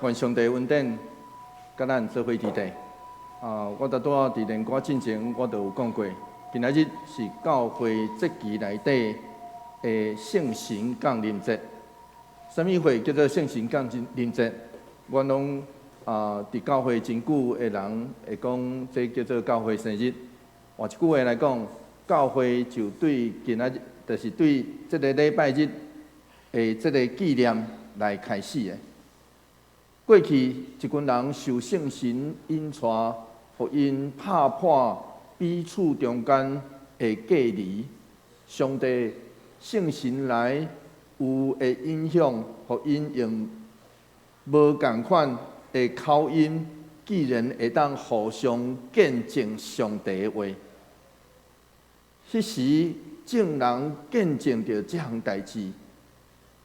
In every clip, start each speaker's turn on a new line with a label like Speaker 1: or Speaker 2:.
Speaker 1: 願上帝恩典，佮咱做伙佇底。啊，我拄拄仔佇練歌進前，我就有講過，今仔日是教會節期內底的聖神降臨節。啥物會叫做聖神降臨節？阮攏啊，佇教會真久的人會講，這叫做教會生日。換一句話來講，教會就對今仔日，就是對這个禮拜日的這个紀念來開始的。過去一群人受聖神引帶，予𪜶拍破彼此中間的隔離。上帝聖神來有的影響，予𪜶用無仝款的口音，竟然會當互相見證上帝的話。彼時眾人見證著這項代誌，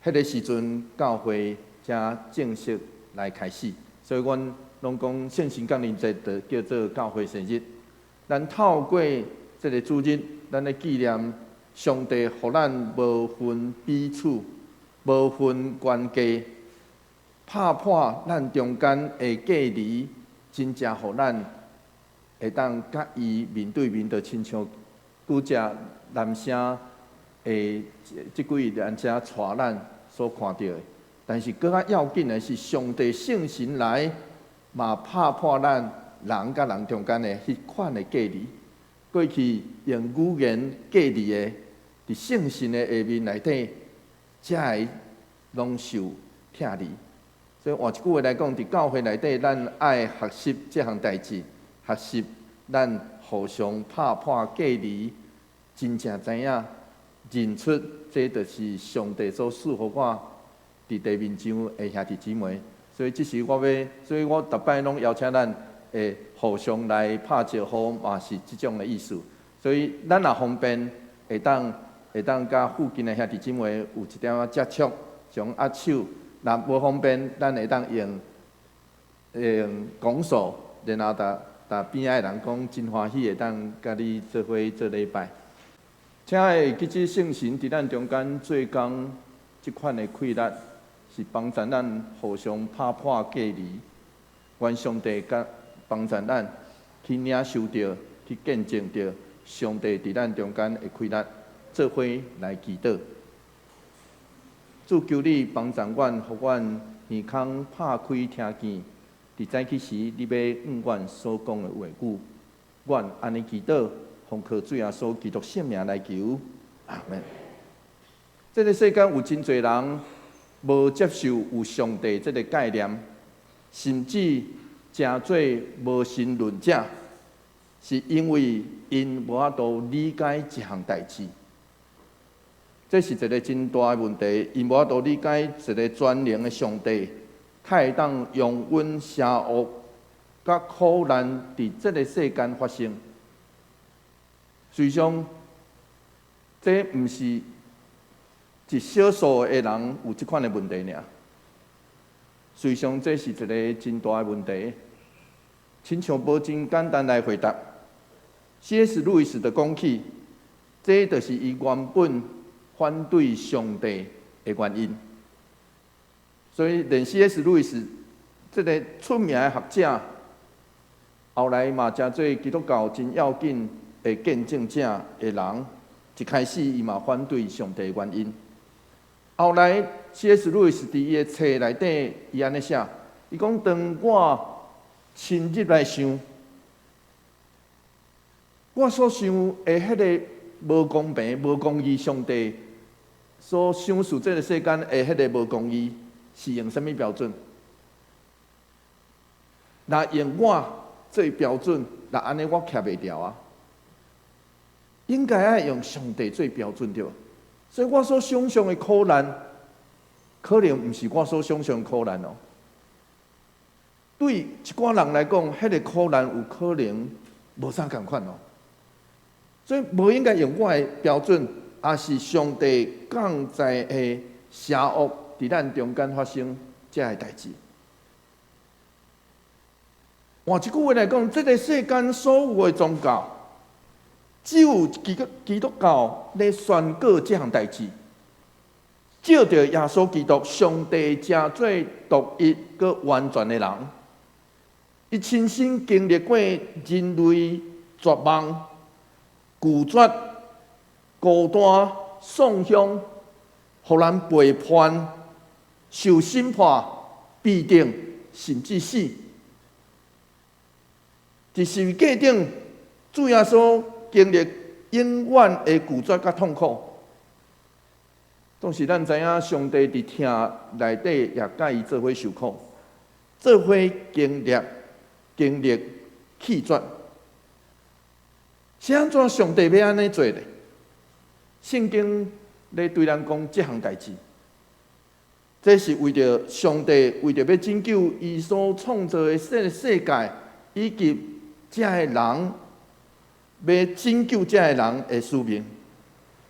Speaker 1: 彼个時陣教會才正式來開始。所以，阮攏講聖神降臨節就叫做教會生日。咱透過這个主日，咱咧紀念上帝，予咱無分彼此、無分懸低，拍破咱中間的隔離，真正予咱會當佮伊面對面，就親像拄才男聲的這幾位男聲帶咱所看著的。但是閣較要緊的是，上帝聖神來嘛拍破咱人佮人中間的彼款的隔離。過去用語言隔離的，佇聖神的下面內底，才會攏受拆離。所以換一句話來講，佇教會內底，咱愛學習這項代誌，學習咱互相拍破隔離，真正知影認出這就是上帝所賜予我佇地面上的兄弟姊妹。所以這是我欲，所以我逐擺攏邀請咱會互相來拍招呼，嘛是這種的意思。所以咱若方便，會當佮附近的兄弟姊妹有一點仔接觸，將握手。若無方便，咱會當用拱手，然後共共邊仔的人講，真歡喜會當佮你做伙做禮拜。請會記這聖神佇咱中間做工，這款的氣力是幫助咱互相拍破隔離。願上帝佮幫助咱去領受著、去見證著上帝佇咱中間的氣力，做伙來祈禱。主求你幫助阮，予阮耳孔拍開聽見，佇早起時你欲向阮所講的話語，阮按呢祈禱，奉靠主耶穌基督聖名來求，阿門。這个世間有真濟人無接受有上帝這个概念，甚至成做無神論者，是因為𪜶無法度理解一項代誌。這是一个真大的問題，𪜶無法度理解一个全能的上帝，會當容忍邪惡佮苦難佇這个世間發生。事實上，這毋是一少數的人有這款的問題爾。事實上，這是一个真大的問題，親像無真簡單來回答。C.S. 路易斯就講起，這就是伊原本反對上帝的原因。所以，連 C.S. 路易斯這个出名的學者，後來嘛成做基督教真要緊的見證者的人，一開始伊嘛反對上帝的原因。後來，C.S. 路易斯佇伊的冊內底，伊按呢寫，伊講當我深入來想，我所想的彼个無公平、無公義，上帝所賞賜這个世間的彼个無公義，是用啥物標準？若用我做標準，若按呢我徛袂牢啊！應該愛用上帝做標準對無？所以我所想象的苦難，可能毋是我所想象的苦難哦。對一寡人來講，彼个苦難有可能無啥仝款哦。所以無應該用我的標準，抑是上帝降災的邪惡佇咱中間發生這个代誌。換一句話來講，這个世間所有的宗教，只有基督教咧宣告這項代誌。藉著耶穌基督，上帝成做獨一閣完全的人，伊親身經歷過人類絕望、拒絕、孤單、喪鄉，予人背叛、受審判、被釘，甚至死。佇十字架頂，主耶穌經歷永遠的拒絕佮痛苦。同時，咱知影上帝佇疼內底也佮伊做伙受苦，做伙經歷經歷棄絕。是按怎上帝欲按呢做咧？聖經咧對咱講這項代誌，這是為著上帝為著欲拯救伊所創造的這個世界，以及這个人，欲拯救這个人的使命。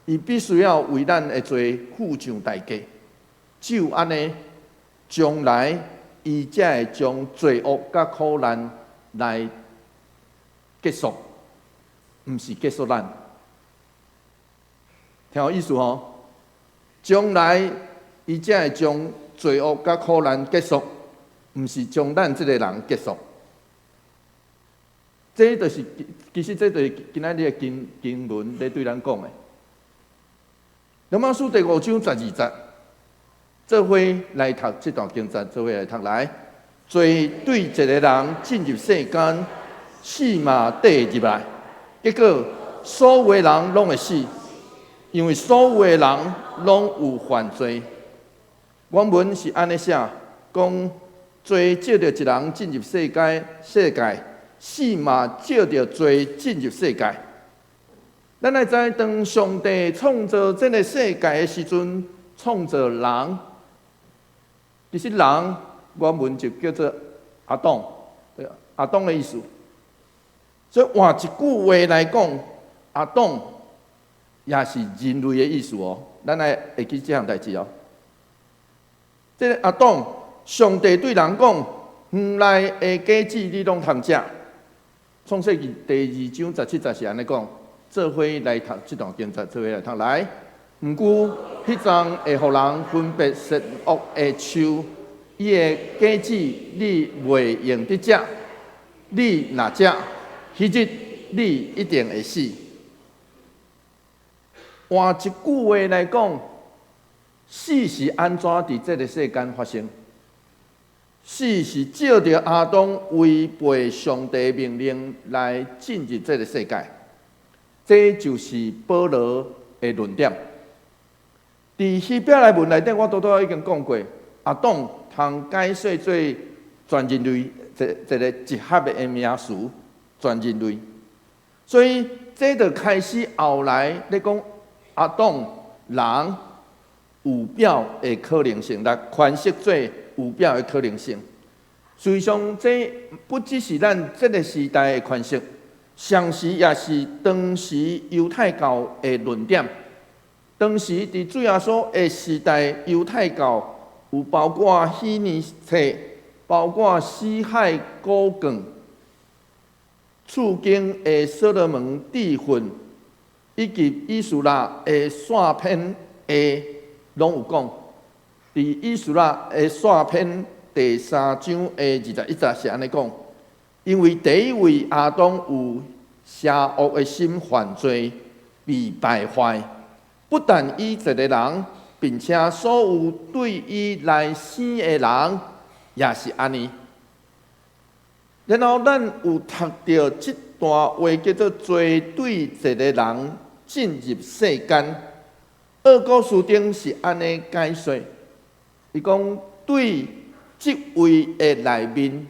Speaker 1: 伊必須要為咱的罪付上代價，只有按呢，將來伊才會將罪惡佮苦難來結束，毋是結束咱。聽有意思吼？將來伊才會將罪惡佮苦難結束，毋是將咱這个人結束。這就是其實這就是今仔日的經經文咧對咱講的。羅馬書第五章十二節，做伙來讀這段經節，做伙來讀來。罪對一个人進入世間，死嘛綴入來，結果所有的人攏會死，因為所有的人攏有犯罪。原文是按呢寫，講罪藉著一人進入世界，世界死嘛藉著罪進入世界。咱愛知，當上帝創造這个世界的時陣，創造人，其實人原文就叫做亞當，對，亞當的意思。所以換一句話來講，亞當也是人類的意思哦。咱愛會記這項代誌哦。這个亞當，上帝對人講，園內的果子你攏通食。創世記第二章十七節是按呢講。做伙來讀這段經節，做伙來讀來。毋過，彼欉會予人分別善惡的樹，伊的果子你袂用得食。你若食，彼日你一定會死。換一句話來講，死是按怎佇這个世間發生？死是藉著亞當違背上帝命令來進入這个世界。這就是保羅的論點。佇希伯來文內底，我拄拄已經講過，亞當通解說做全人類一一个集合的名詞，全人類。所以這就開始後來咧講亞當人有表的可能性，來詮釋做有表的可能性。事實上，這不只是咱這个時代的詮釋。同時也是當時猶太教的論點。當時佇主耶穌的時代，猶太教有包括希尼冊，包括死海古卷、次經的所羅門智訓，以及以斯拉的散篇的，攏有講。佇以斯拉的散篇第三章的二十一節是按呢講。因為第一位亞當有邪惡的心犯罪，被敗壞，不但伊一个人，並且所有對伊來生的人也是按呢。然後咱有讀著這段話，叫做罪對一个人進入世間。奧古斯丁是按呢解說，伊講對這位的內面。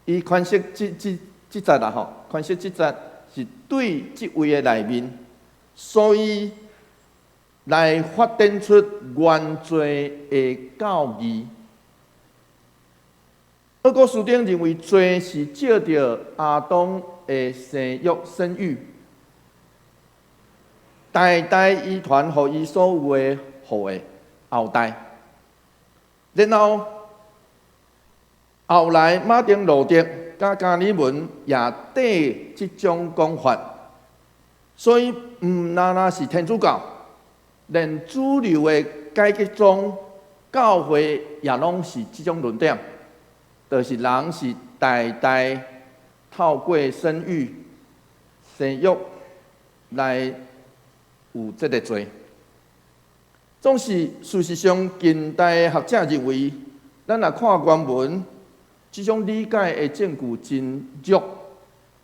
Speaker 1: 伊詮釋這這這節啦吼，詮釋這節是對這位的內面，所以來發展出原罪的教義。奧古斯丁認為罪是藉著亞當的生育生育，代代遺傳予伊所有的後裔後代，然後。後來，馬丁路德佮加爾文也綴這種講法，所以毋但若是天主教，連主流的改革宗教會也攏是這種論點，就是人是代代透過生育、生育來有這个罪。總是事實上，近代學者認為，咱若看原文，這種理解的證據真弱，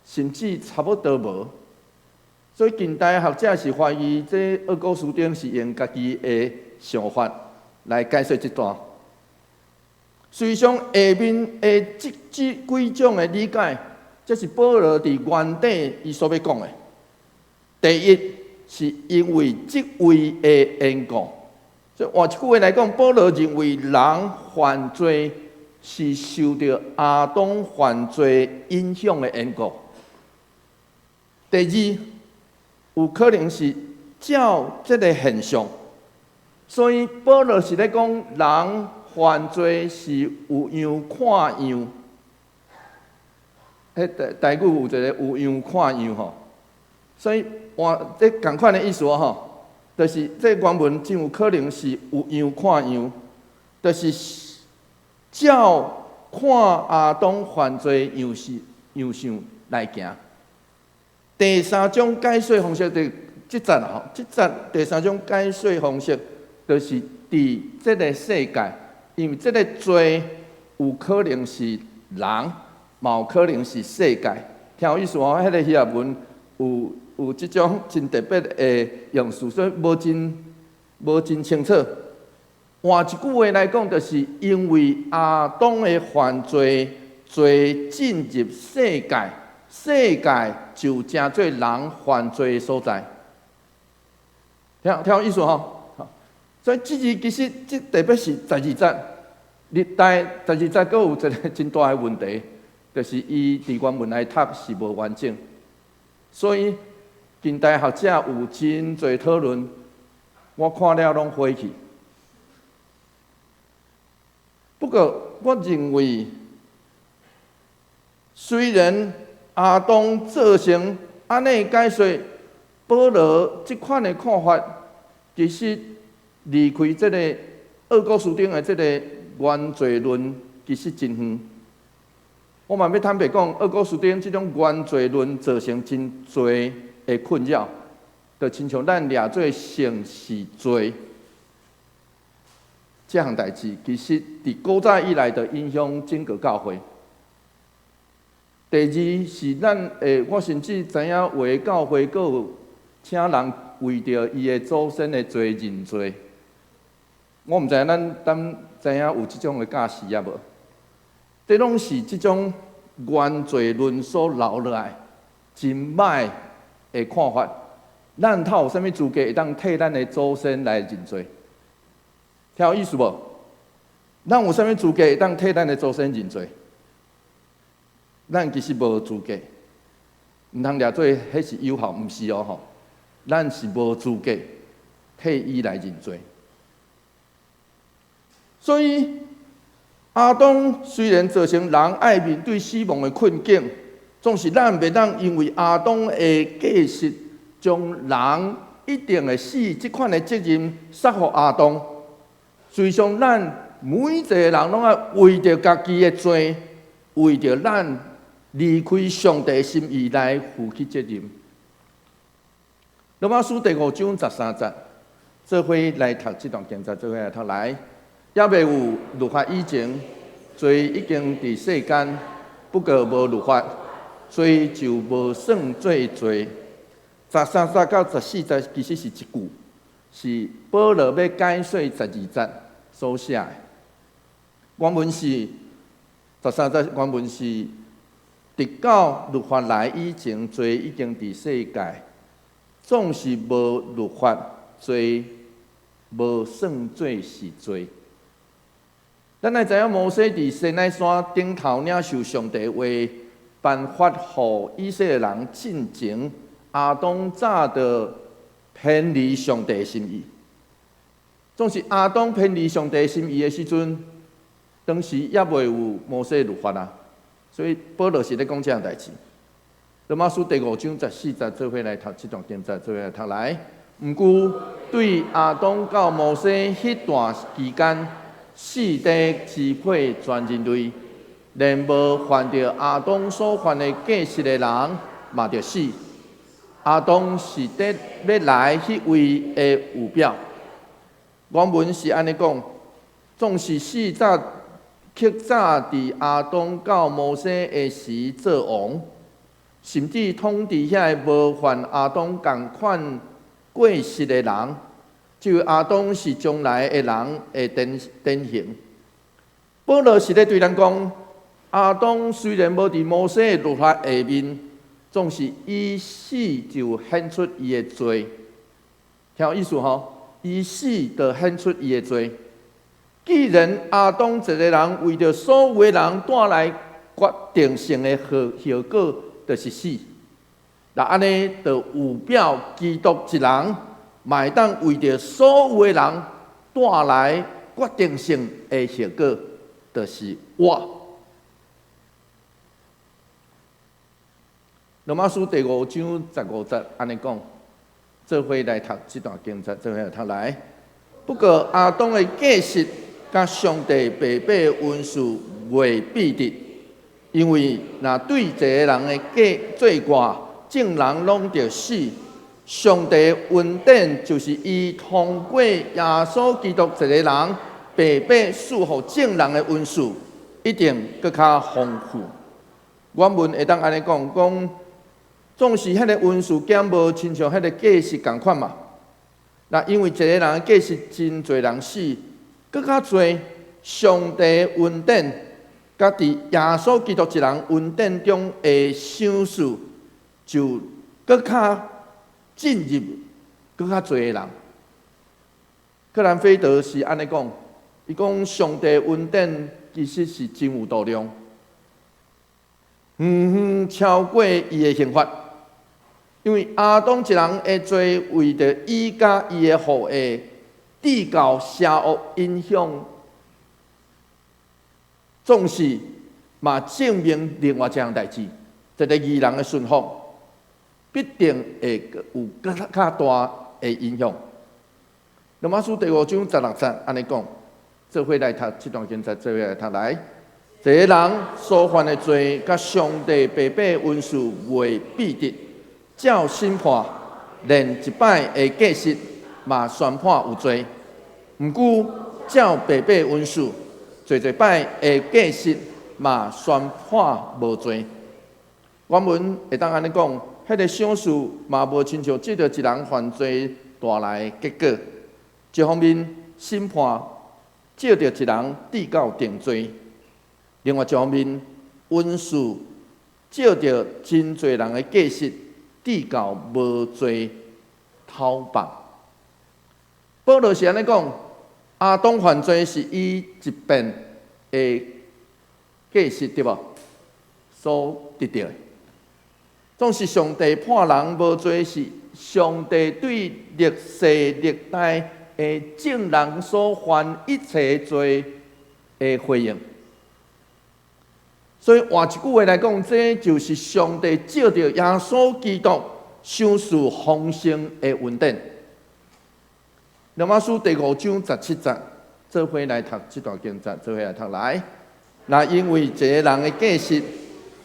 Speaker 1: 甚至差不多無。所以近代學者是懷疑，這奧古斯丁是用家己的想法來解釋這段。事實上，下面的這幾種的理解，這是保羅佇原底伊所欲講的。第一，是因為這位的緣故。所以換一句話來講，保羅認為人犯罪是受著亞當犯罪影響的緣故。第二，有可能是照這个現象，所以保羅是咧講人犯罪是有樣看樣。彼台語有一个有樣看樣吼，所以換這仝款的意思吼，就是這原文真有可能是有樣看樣，就是照看亞當犯罪樣式樣相來行。第三種解說方式，就這節吼，這節第三種解說方式，就是佇這个世界，因為這个罪有可能是人，嘛有可能是世界。聽有意思吼，彼个希臘文有這種真特別的用詞，所以無真清楚。換一句話來講，就是因為亞當的犯罪，罪進入世界，世界就成做人犯罪的所在。聽聽有意思吼？所以這字其實這特別是十二節，歷代十二節閣有一个真大的問題，就是伊佇原文來讀是無完整，所以近代學者有真濟討論，我看了攏火去。不過，我認為雖然亞當造成按呢解說，保羅這款的看法，其實離開這个奧古斯丁的這个原罪論，其實真遠。我嘛欲坦白講，奧古斯丁這種原罪論造成真濟的困擾，就親像咱掠做性是罪這項代誌，其實佇古早以來就影響整個教會。第二是咱會，我甚至知影有的教會閣有請人為著伊的祖先的罪認罪。我毋知影咱敢知影有這種的教示抑無？這攏是這種原罪論所留落來真歹的看法。咱透有啥物資格會當替咱的祖先來認罪？聽有意思無？咱有啥物資格會當替咱的祖先認罪？咱其實無資格，毋通掠做彼是有效，毋是哦吼。咱是無資格替伊來認罪。所以亞當雖然造成人愛面對死亡的困境，總是咱袂當因為亞當的過失，將人一定會死這款的責任捒予亞當。事實上，咱每一个人攏愛為著家己的罪，為著咱離開上帝心意來負起責任。羅馬書第五章十三節，做伙來讀這段經節，做伙來讀來。猶未有律法以前，罪已經佇世間，不過無律法，罪就無算做罪。十三節到十四節其實是一句，是保羅欲解說十二節所寫的。原文是十三節，原文是直到律法來以前，罪已經佇世界，總是無律法，罪無算做是罪。咱愛知影摩西佇西奈山頂頭領受上帝話，頒發予以色列人進前，亞當早就偏離上帝心意。總是亞當偏離上帝心意的時陣，當時猶未有摩西律法啊，所以保羅是咧講這項代誌。羅馬書第五章十四節，做伙來讀這段經節，做伙來讀來。毋過對亞當到摩西彼段期間，死佇支配全人類，連無犯著亞當所犯的過失的人，嘛著死。亞當是佇欲來彼位的預表。原文是按呢講，總是死早較早佇亞當到摩西的時做王，甚至統治遐个無犯亞當仝款過失的人，這位亞當是將來的人的典型。保羅是咧對咱講，亞當雖然無佇摩西的律法下面，總是以死就顯出伊的罪，聽有意思吼？以死就顯出伊的罪。既然亞當一個人為著所有的人帶來決定性的後果，就是死。若按呢，就預表基督一人，嘛會當為著所有的人帶來決定性的後果，就是活。羅馬書第五章十五節按呢講，做伙來讀這段經節，做伙來讀來。不過亞當的過失，佮上帝白白恩賜袂比得，因為若對一個人的過罪過，眾人攏著死。上帝恩典就是伊通過耶穌基督一個人白白賜予眾人的恩賜，一定閣較豐富。原文會當按呢講，講總是彼個恩賜減無親像彼個過失仝款嘛。若因為一個人的過失，真濟人死，閣較濟上帝恩典，佮佇耶穌基督一人恩典中的賞賜，就閣較進入閣較濟的人。克蘭菲德是按呢講，伊講上帝恩典其實是真有度量，遠遠超過伊的刑罰，因為亞當一人的罪，為著伊佮伊的後裔致到邪惡影響，總是嘛證明另外一項代誌，一個義人的順服必定會有閣較大的影響。羅馬書第五章十六節按呢講，做伙來讀這段經節，做伙來讀來。一個人所犯的罪，佮上帝白白恩賜袂比得，照審判，連一擺的過失嘛宣判有罪。毋過照白白恩賜，濟濟擺的過失嘛宣判無罪。原文會當按呢講，彼個賞賜嘛無親像藉著一人犯罪帶來的結果。一方面審判藉著一人致到定罪。另外一方面，恩賜藉著真濟人的過失，致到無罪討放。保羅是按呢講，亞當犯罪是以一遍的過失對無所得著的。總是上帝判人無罪，是上帝對歷世歷代的眾人所犯一切罪的回應。所以換一句話來講，這就是上帝藉著耶穌基督賞賜豐盛的恩典。羅馬書第五章十七節，做伙來讀這段經節，做伙來讀來。若因為一個人的過失，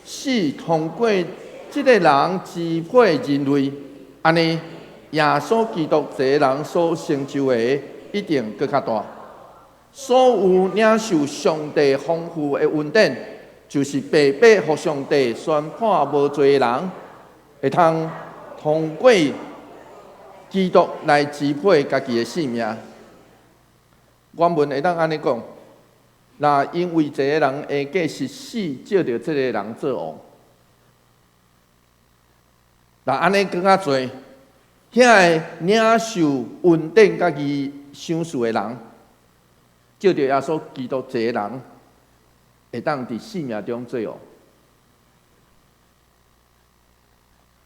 Speaker 1: 死通過這个人支配人類，按呢，耶穌基督一個人所成就的一定閣較大。所有領受上帝豐富的恩典，就是白白予上帝宣判無罪的人，會通通過基督來支配家己的性命。原文會當按呢講，若因為一個人的過失死，藉著這个人做王，若按呢閣較濟，遐个領受恩典佮義賞賜的人，藉著耶穌基督一个人，會當佇性命中做王。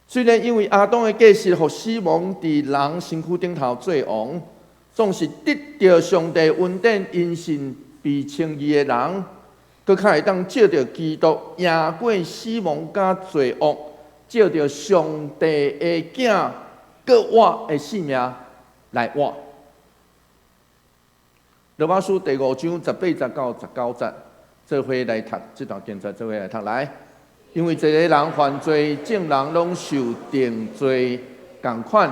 Speaker 1: 雖然因為亞當的過失，予死亡佇人身軀頂頭做王，總是得著上帝恩典，因信被稱義的人，閣較會當藉著基督贏過死亡佮罪惡，藉著上帝的囝閣活的性命來活。羅馬書第五章18節到19節，做伙來讀這段經節，做伙來讀來。因為一個人犯罪，眾人攏受定罪仝款；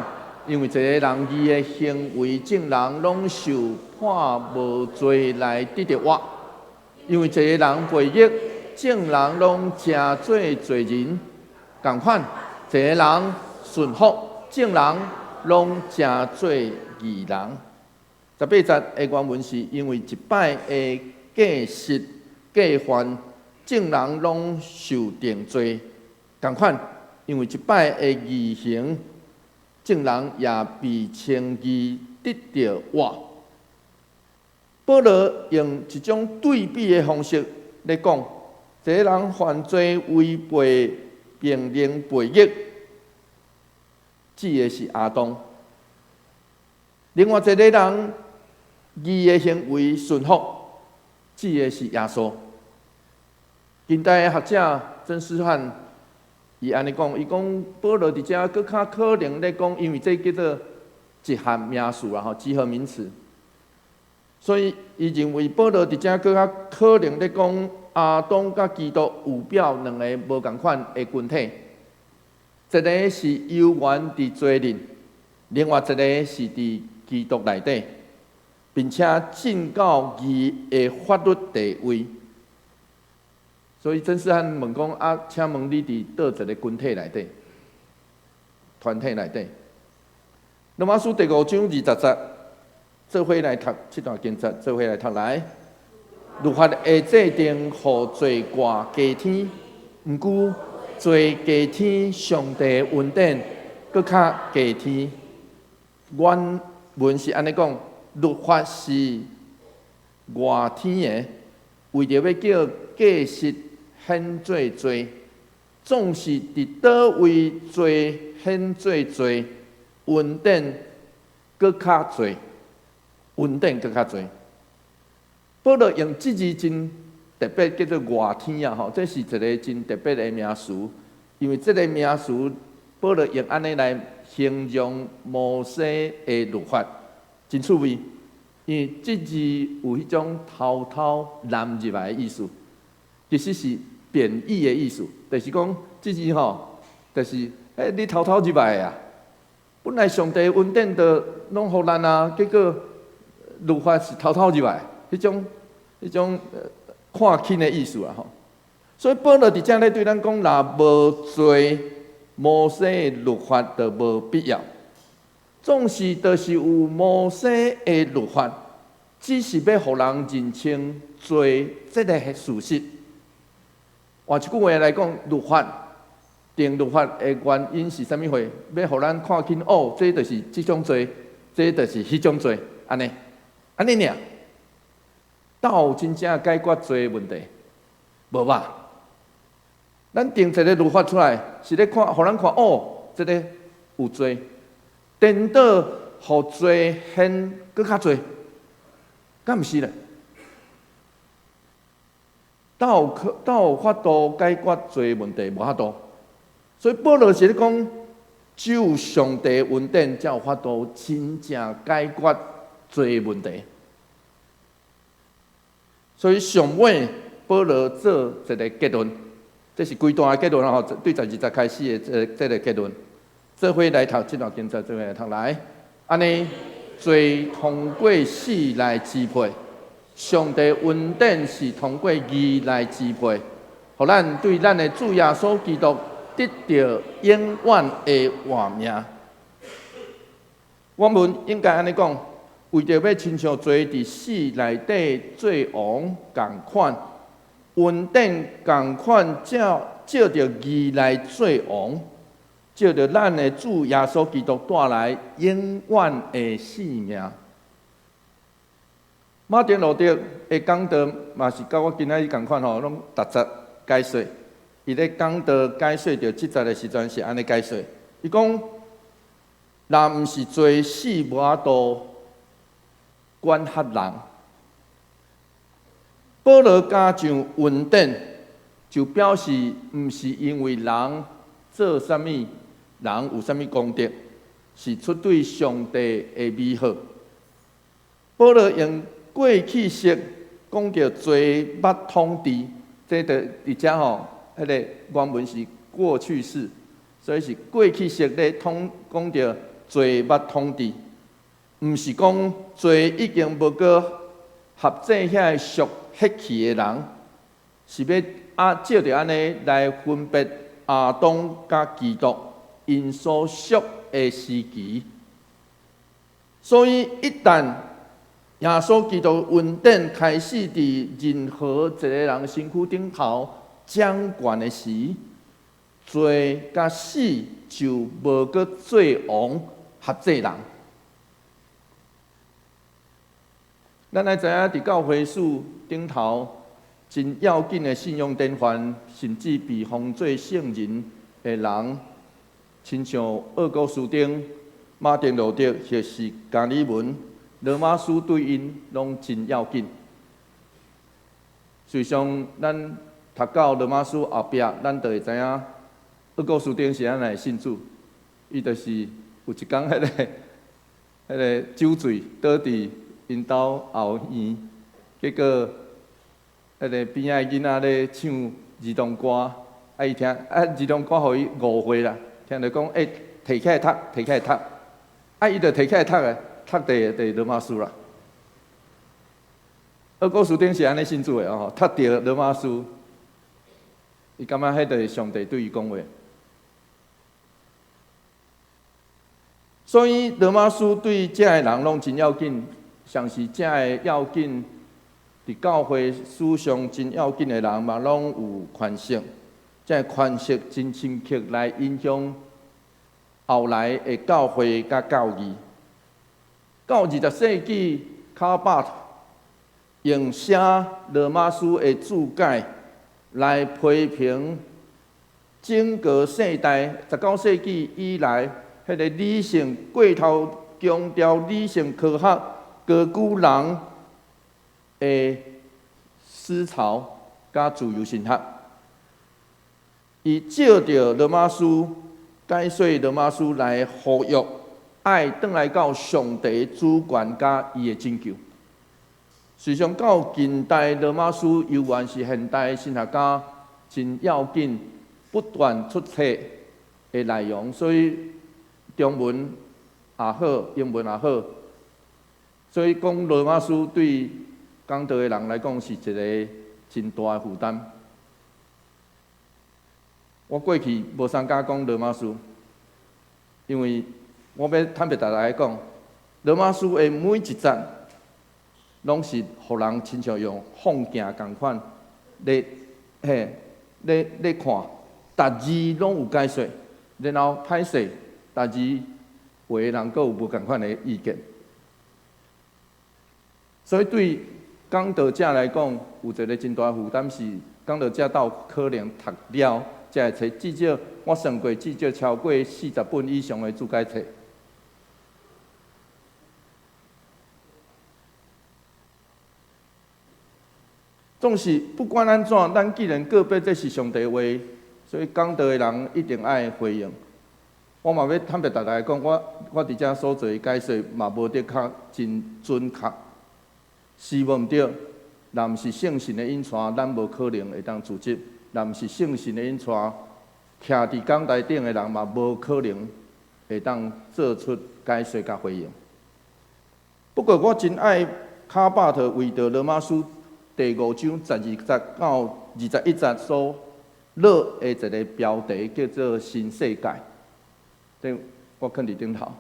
Speaker 1: 因為一個人義的行為，眾人攏受判無罪來得著活。因為一個人悖逆，眾人攏成做罪人仝款；一個人順服，眾人攏成做義人。18節的原文是因為一擺的過失過犯，眾人攏受定罪仝款；因為一擺的義行，眾人也被稱義得著活。保羅用一種對比的方式來講，一個人犯罪違背命令悖逆，指的是亞當；另外一個人義的行為順服，指的是耶穌。近代的學者曾思翰，伊按呢講，伊講保羅佇遮閣較可能咧講，因為這叫做集合名詞啦，吼，集合名詞。所以伊認為保羅佇遮閣較可能咧講亞當佮基督有表兩個無仝款的群體，一個是猶原佇罪裡，另外一個是佇基督內底，並且進到義的法律地位。所以曾思翰問講啊，請問你佇佗一個群體內底、團體內底？羅馬書第五章20節，做伙來讀這段經節，做伙來讀來。律法的制定，予罪掛加添，毋過罪加添，上帝恩典閣較加添。原文是按呢講，律法是外添的，為著欲叫過失顯做罪，總是佇佗位罪顯做罪，恩典閣較濟，恩典閣較濟。保羅用這字真特別，叫做外添啊！吼，這是一個真特別的名詞，因為這個名詞，保羅用按呢來形容摩西的律法，真趣味。因為這字有彼種偷偷攬入來的意思，其實是貶義的意思，就是講這字吼，就是你偷偷入來的啊。本來上帝恩典都攏予咱啊，結果律法是偷偷入來，彼種看輕的意思啊吼。所以保羅佇遮咧對咱講，若無罪，摩西的律法就無必要。總是就是有摩西的律法，只是欲予人認清罪這个事實。換一句話來講，律法定律法的原因是啥物貨？欲予咱看清哦，這就是這種罪，這就是彼種罪，按呢，按呢爾。敢有真正解決罪問題？無吧？咱定一个律法出來，是咧看，予咱看哦，這个有罪，顛倒予罪顯閣較濟，敢毋是咧？敢有法度解決罪問題？無法度。所以保羅是咧講，只有上帝恩典，才有法度真正解決罪問題。所以上尾保羅做一个結論，這是規段的結論吼，對12節開始的這个結論。做伙來讀這段經節，做伙來讀來。按呢，罪通過死來支配，上帝恩典是通過義來支配，予咱對咱的主耶穌基督得著永遠的活命。原文應該按呢講，為著欲親像罪佇死內底做王仝款，恩典仝款照著義來做王，照著咱的主耶穌基督帶來永遠的生命。馬丁路德的講道嘛是佮我今仔日仝款吼，攏逐節解說。伊咧講道解說著這節的時陣是按呢解說。伊講，若毋是罪，死無法度管轄人。保羅加上恩典，就表示毋是因為人做啥物，人有啥物功德，是出對上帝的美好。保羅用過去式講著罪捌統治，這就佇遮吼，彼個原文是過去式，所以是過去式咧統講著罪捌統治，毋是講罪已經無閣轄制遐個屬血氣的人，是欲啊藉著按呢來分別亞當佮基督𪜶所屬的時期。所以一旦耶穌基督恩典開始佇任何一個人身軀頂頭掌權的時，罪佮死就無閣做王轄制人。咱愛知影，佇教會史頂頭真要緊的信仰典範，甚至被封做聖人的人，親像奧古斯丁、馬丁路德或是加爾文、羅馬書對𪜶攏真要緊。事實上，咱讀到羅馬書後壁，咱就會知影奧古斯丁是按怎信主。伊就是有一工彼個酒醉倒佇𪜶兜後院，結果彼個邊仔的囡仔咧唱兒童歌，啊伊聽啊兒童歌予伊誤會啦，聽著講欸提起來讀，提起來讀，啊伊就提起來讀的，讀佇羅馬書啦。奧古斯丁是按呢信主的哦，讀著羅馬書，伊感覺彼就是上帝對伊講話。所以羅馬書對遮的人攏真要緊，像是遮的要緊，佇教會史上真要緊的人嘛，攏有權勢，這个權勢真深刻來影響後來的教會佮教義。到20世紀，卡巴特用寫羅馬書的注解來批評整個世代19世紀以來，彼个理性過頭強調理性科學高舉人的思潮佮自由神學，伊藉著羅馬書解說羅馬書來呼籲愛轉來到上帝主權佮伊的拯救。事實上，到近代羅馬書猶原是現代神學家真要緊不斷出冊的內容，所以中文也好，英文也好，所以講羅馬書對講道的人來講是一個真大的負擔。我過去無啥敢講羅馬書，因為我欲坦白逐家講，羅馬書的每一節，攏是予人親像用放鏡仝款咧嘿咧咧看，逐字攏有解說，然後歹勢。逐字有的人閣有無仝款的意見，所以對講道者來講，有一個真大負擔是講道者鬥可能讀了這个冊，至少我算過，至少超過40本以上的注解冊。總是不管按怎，咱既然告白這是上帝話，所以講道的人一定愛回應。我嘛欲坦白逐家講，我佇遮所做的解說嘛無的確真準確，是無毋對。若毋是聖神的引帶，咱無可能會當組織；若毋是聖神的引帶，徛佇講台頂的人嘛無可能會當做出解說佮回應。不過我真愛卡巴特為著羅馬書第五章12節到21節所落的一個標題，叫做新世界。這我囥佇頂頭。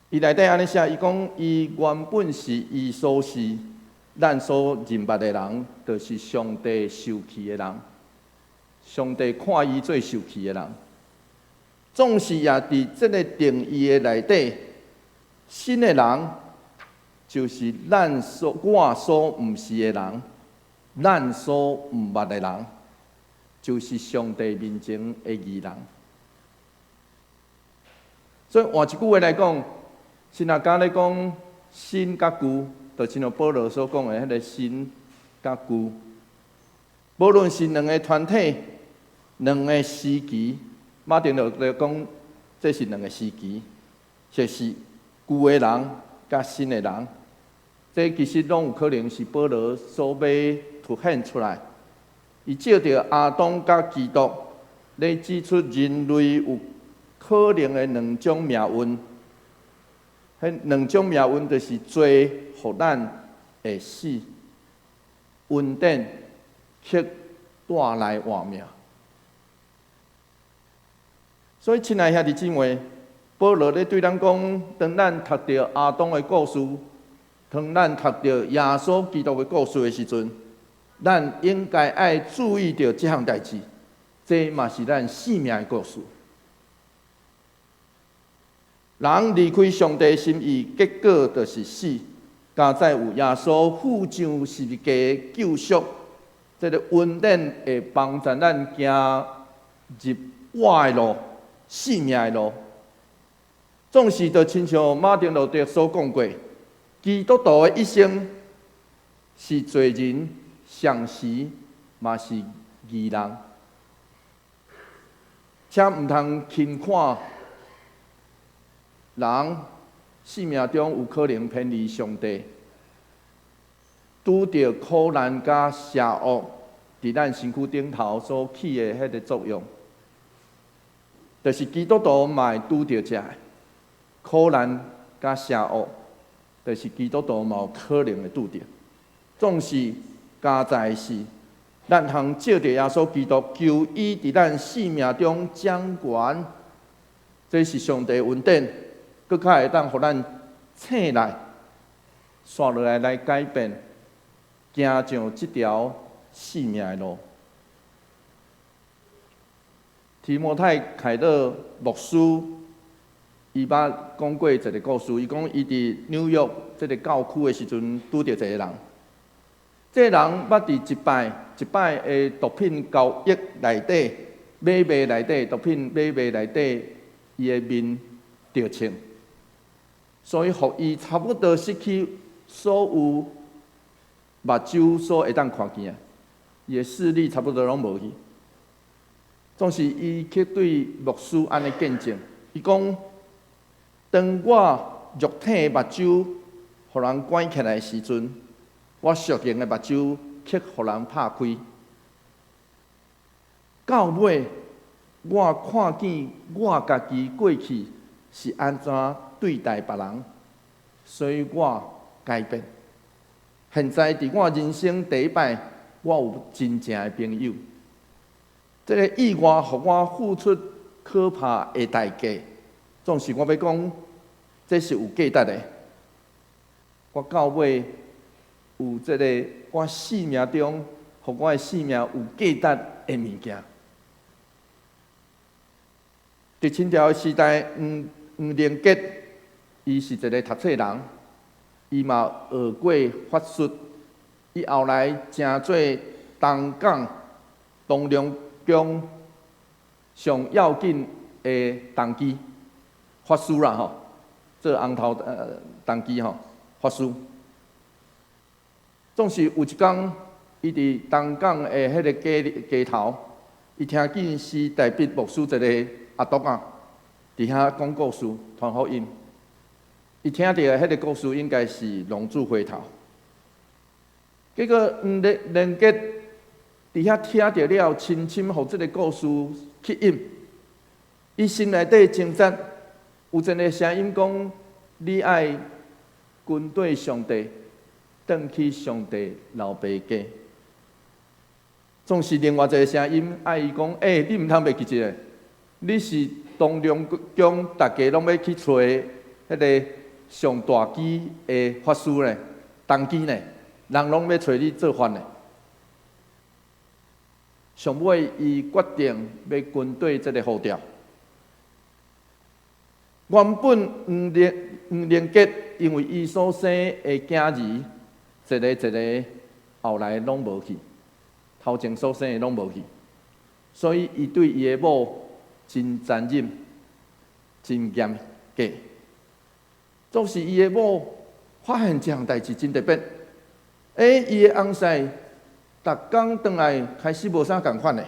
Speaker 1: 伊內底按呢寫，伊講伊原本是伊所是咱所認捌的人，就是上帝受氣的人。上帝看伊做受氣的人，總是也佇這个定義的內底，新的人就是咱所我所毋是的人，咱所毋捌的人，就是上帝面前的義人。所以換一句話來講，神學家咧講新佮舊，就親像保羅所講的彼个新佮舊，無論是兩个團體、兩个時期，馬丁路德講這是兩个時期，就是舊的人佮新的人。這其實攏有可能是保羅所欲凸顯出來。伊借著亞當佮基督，來指出人類有可能的兩種命運。彼兩種命運就是罪予咱會死，恩典卻帶來活命。所以，親愛兄弟姊妹，保羅咧對咱講，當咱讀著亞當的故事，當咱讀著耶穌基督的故事的時陣，咱應該愛注意著這項代誌，這嘛是咱生命的故事。人離開上帝心意，結果就是死。佳哉有耶穌付上十字架救贖，這个恩典會幫助咱行入活的路、生命的路。總是就親像馬丁路德所講過，基督徒的一生是罪人，同時嘛是義人，請毋通輕看人生命中有可能偏離上帝，拄著苦難佮邪惡，佇咱身軀頂頭所起的彼个作用，就是基督徒嘛會拄著這个苦難佮邪惡，就是基督徒嘛有可能會拄著。總是佳哉是，咱通藉著耶穌基督，求伊佇咱生命中掌權，這是上帝恩典，閣較會當予咱醒來，紲落來來改變，行上這條生命的路。提摩太凱勒牧師，伊捌講過一个故事，伊講伊佇紐約這个教區的時陣，拄著一个人。這个人捌佇一擺一擺的毒品交易內底，買賣內底，毒品買賣內底，伊的面著銃，所以予伊差不多失去所有目睭所會當看見的，伊的視力差不多攏無去。總是伊去對牧師按呢見證，伊講：當我肉體的目睭予人關起來的時陣，我屬靈的目睭卻予人拍開。到尾，我看見我家己過去是按怎對待別人，所以我改變。現在佇我人生第一擺，我有真正的朋友。這个意外予我付出可怕的代價，總是我欲講，這是有價值的。我到尾有這个我生命中，予我的生命有價值的物件。佇清朝的時代，黃黃連杰，伊是一个讀冊人，伊嘛學過法術，伊後來成做東港東龍宮上要緊的童乩法師啦吼，做紅頭童乩吼法師。總是有一工，伊佇東港的彼个街街頭，伊聽見是大筆牧師一个阿篤仔，佇遐講故事、傳福音。伊聽著彼个故事應該是浪子回頭。結果黃連連杰佇遐聽著了，深深予這个故事吸引。伊心內底掙扎，有一个聲音講：你愛跟綴上帝，轉去上帝老爸家。總是另外一个聲音愛伊講：欸，你毋通袂記這个，你是東龍宮逐家攏欲去揣彼个上大支的法師咧，童乩呢，人攏欲揣你做法呢。上尾，伊決定欲跟綴這个呼召。原本黃連黃連杰因為伊所生的囝兒，一个一个後來攏無去，頭前所生的攏無去，所以伊對伊的某真殘忍、真嚴格。總是伊的某發現這項代誌真特別，欸，伊的翁婿逐工轉來開始無啥仝款的，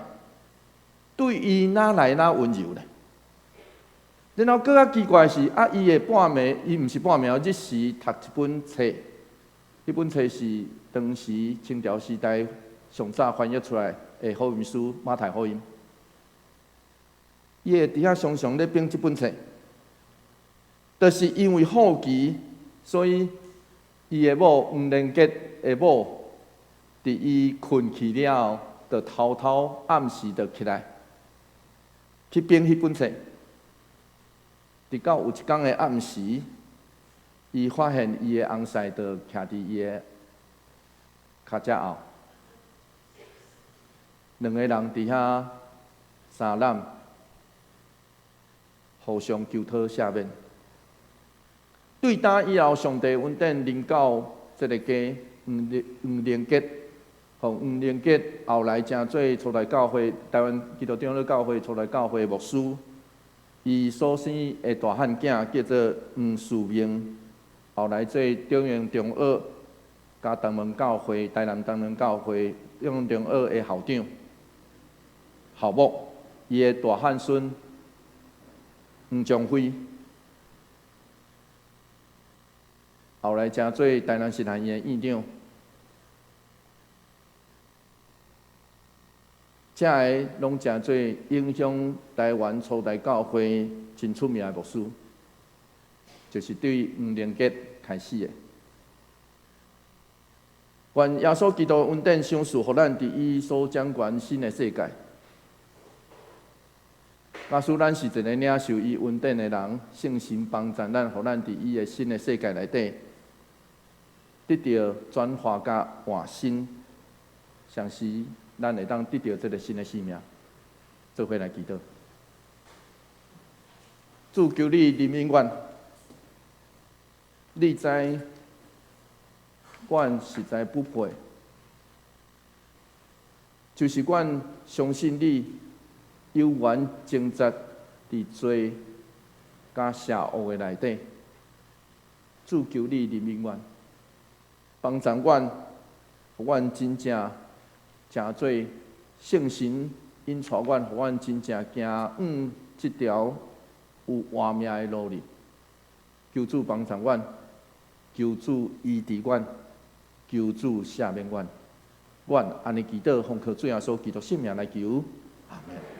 Speaker 1: 對伊哪來哪溫柔咧。然後閣較奇怪是，啊，伊會半暝，伊毋是半暝，日時讀一本冊，彼本冊是當時清朝時代上早翻譯出來的福音書《馬太福音》。伊會佇遐常常咧編這本冊，就是因為好奇，所以伊的某黃連杰的某，佇伊睏去了後，就偷偷暗時就起來去編彼本冊。直到有一工的暗時，伊發現伊的翁婿就徛佇伊的跤脊後，兩個人佇遐相攬，互相求討赦免。對今以後，上帝恩典臨到這个家黃連杰，予黃連杰後來成做初代教會台灣基督長老教會初代教會牧師。伊所生的大漢囝叫做黃樹明，後來做中原中學佮東門教會台南東門教會中原中學的校長、校牧。伊的大漢孫黃章輝，後來成做台南神學院的院長。這个攏成做影響台灣初代教會真出名的牧師，就是對黃連杰開始的。願耶穌基督恩典賞賜予咱佇伊所掌管新的世界。假使咱是一個領受伊恩典的人，聖神幫助咱，予咱佇伊的新的世界內底得著轉化佮換新，相時咱會當得著這个新的生命。做伙來祈禱，主求你憐憫阮，你知阮實在不配，就是阮相信你有緣掙扎佇罪佮邪惡的內底，主求你憐憫阮，幫助阮，予阮真正成做聖神引帶阮，予阮真正行往這條有活命的路哩。求主幫助阮，求主醫治阮，求主赦免阮。阮按呢祈禱，奉靠主耶穌基督聖名來求，阿們。